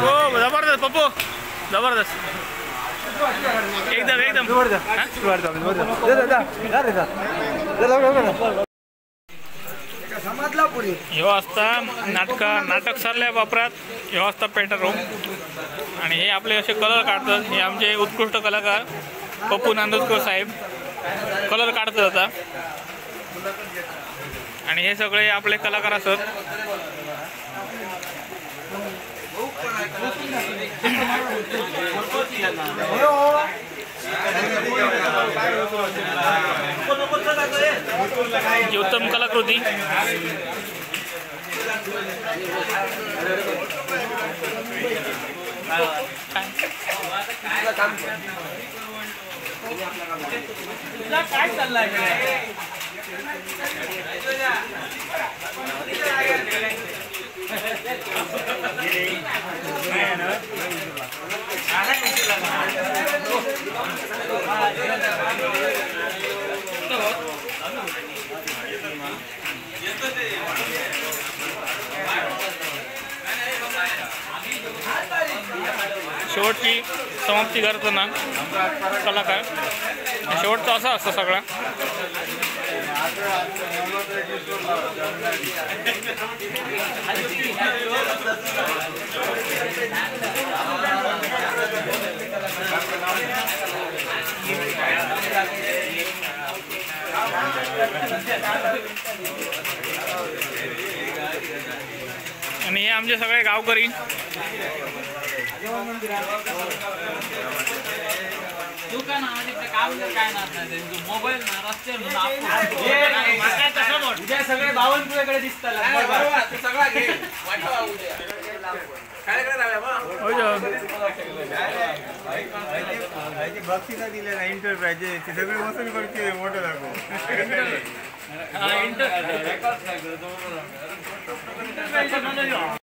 हो जबरदस्त पप्पू, जबरदस्त एकदम एकदम. ह्यो असता नाटक, नाटक सरल्या वापरात ह्यो असता पेंटर रूम. आणि हे आपले असे कलर काढतात. हे आमचे उत्कृष्ट कलाकार पप्पू नांदुरकर साहेब कलर काढतात आता. आणि हे सगळे आपले कलाकार असत. उत्तम कलाकृती. काय चाललंय? शेवटची समाप्ती करताना कलाकार शेवटचा असा असतो सगळा. आणि हे आमचे सगळे गावकरी. उद्या सगळे बावनकुळेकडे दिसतात. बक्षिसा दिले ना इंटरप्राइजेस ते सगळे वसूल करते मोठं दाखव. इंटर